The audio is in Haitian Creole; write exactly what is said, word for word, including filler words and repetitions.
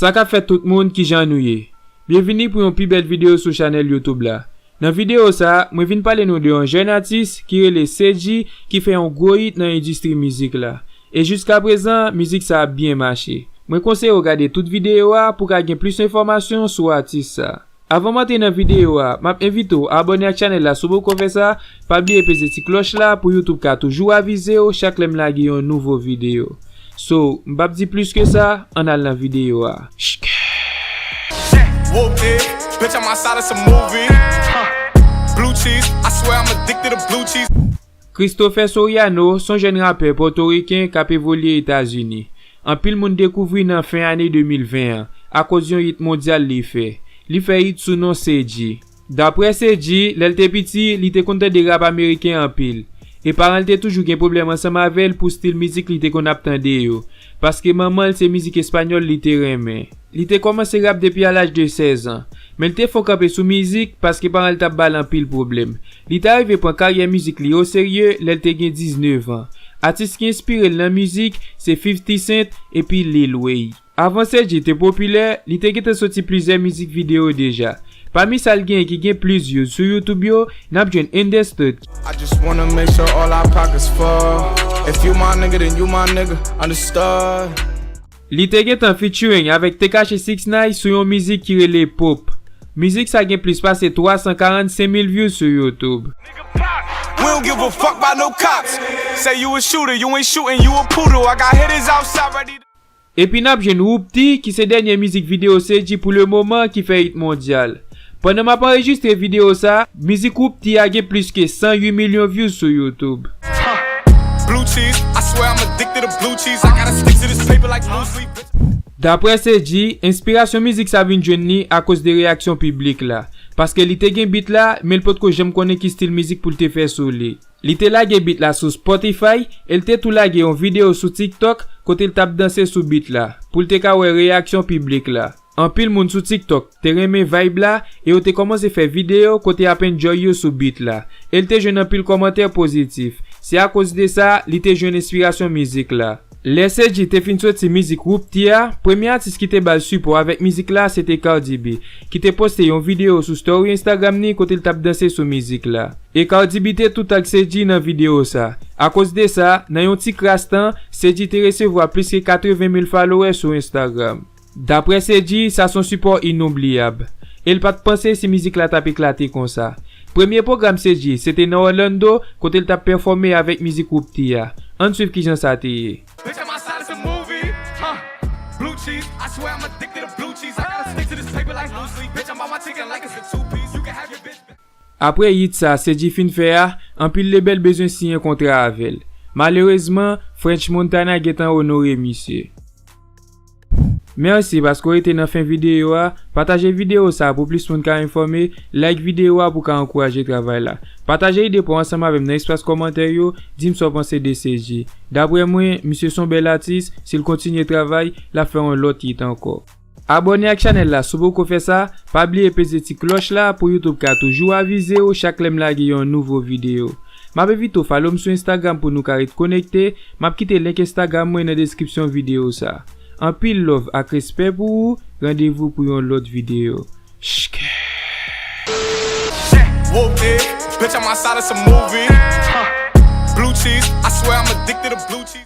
Sa k ap fèt tout moun, kijan nou ye? Byenvini pou yon pi bèl videyo sou chanèl YouTube la. Nan videyo sa, mwen vin pale nou de yon jèn atis ki rele Sedjy ki fè yon gwo hit nan endistri mizik la. E jiskaprezan, mizik sa ap byen mache. Mwen konseye w gade tout videyo a pou w ka gen plis enfòmasyon sou atis sa. Avan m antre nan videyo a, m ap envite w abòne ak chanèl la si w poko fè sa, pa bliye peze ti klòch la pou YouTube ka toujou avize w chak lè m lage yon nouvo videyo. So, m p ap di plis ke sa, ann al nan videyo a. Whooped it, bitch, I'm outside of some movie. Blue cheese, I swear I'm addicted to blue cheese. Christopher Soriano se yon jèn rapè pòtoriken k ap evolye Etazini. Anpil moun dekouvri nan fen ane de mil ven an, akoz yon hit mondyal li fè. Li fè hit sou non Sedjy. Daprè Sedjy, lè l te piti, li te konn tande rap ameriken anpil. E paran l te toujou gen pwoblèm ansanm avè l pou stil mizik li te konn ap tande yo, paske manman l se mizik espanyòl li te renmen. Li te kòmanse rap depi a laj de sèz an, men l te fon kanpe sou mizik paske paran l t ap ba l anpil pwoblèm. Li t arive pran karyè mizik li oserye lè l te gen diznèf an. Atis ki enspire l nan mizik se fifty Cent epi Lil Wayne. Avan Sedjy te popilè, li te gentan soti plizyè mizik videyo deja. Pami sa l genyen ki gen plis views sou YouTube yo, n ap jwenn Understood. I just wanna make sure all our pockets full. If you my nigga, then you my nigga. Understood. Li te gentan featuring avèk Tekashi six nine sou yon mizik ki rele Pop. Mizik sa gen plis pase twa san karannsenk mil views sou YouTube. We don't give a fuck about no cops. Say you a shooter, you ain't shooting, you a poodle. I got hitters outside ready to Epi n ap jwenn Whoopty, ki se dènye mizik videyo Sedjy pou le moman ki fè hit mondyal. Pandan m ap anrejistre videyo sa, mizik Whoopty a gen plis ke san uit milyon views sou YouTube. Blue cheese, I swear I'm addicted to blue cheese. I gotta stick to this paper like blue sleep. Daprè Sedjy, enspirasyon mizik sa vin jwenn li akoz de reyaksyon piblik la, paske li te gen beat la, men l potko janm konnen ki stil mizik pou l te fè sou li. Li te lage beat la sou Spotify e l te tou lage yon videyo sou TikTok kote l t ap danse sou beat la, pou l te ka wè reyaksyon piblik la. Anpil moun sou TikTok te renmen vibe la e yo te kòmanse fè videyo kote y ap enjoy yo sou beat la, e l te jwenn anpil kòmantè pozitif. Se akoz de sa, li te jwenn enspirasyon mizik la. Lè Sedjy te fin soti mizik Whoopty a, premye atis ki te ba l sipò avèk mizik la se te Cardi B, ki te poste yon videyo sou story Instagram ni kote l t ap danse sou mizik la. E Cardi B te tou tag Sedjy nan videyo sa. Akoz de sa, nan yon ti kras tan, Sedjy te resevwa plis ke katreven mil followers sou Instagram. Daprè Sedjy, sa se yon sipò inoubliyab. E l pa t panse si mizik la t ap eklate konsa. Premye pwogram Sedjy, se te nan Orlando, kote l t ap pèfòme avèk mizik Whoopty a. Ann swiv kijan sa te ye. Bitch, I'm outside of the movie. Huh. Blue cheese, I swear I'm addicted to blue cheese. I gotta stick to this paper like blue sleep. Bitch, I'm on my chicken like it's a two piece. You can have your bitch back. Apre hit sa Sedjy fin fè a, anpil lebèl bezwen siyen kontra avè l. Malerezman, French Montana gentan onore misye. Mèsi paske w rete nan fen videyo a. Pataje videyo sa pou plis moun ka enfòme. Like videyo a pou w ka ankouraje travay la. Pataje ide pa w ansanm avè m nan espas kòmantè yo. Di m sa w panse de Sedjy. Daprè mwen, misye se yon bèl atis. Si l kontinye travay, l ap fè yon lòt hit ankò. Abòne ak chanèl la si w poko fè sa. Pa bliye peze ti klòch la pou YouTube ka toujou avize w chak lè m lage yon nouvo videyo. M ap envite w follow m sou Instagram pou nou ka ret konekte. M ap kite link Instagram mwen nan deskripsyon videyo sa. Anpil love ak respè pou ou. Randevou pou yon lòt videyo. Shkè. Whooped it, bitch, I'm outside of some movie. Blue cheese, I swear I'm addicted to blue cheese.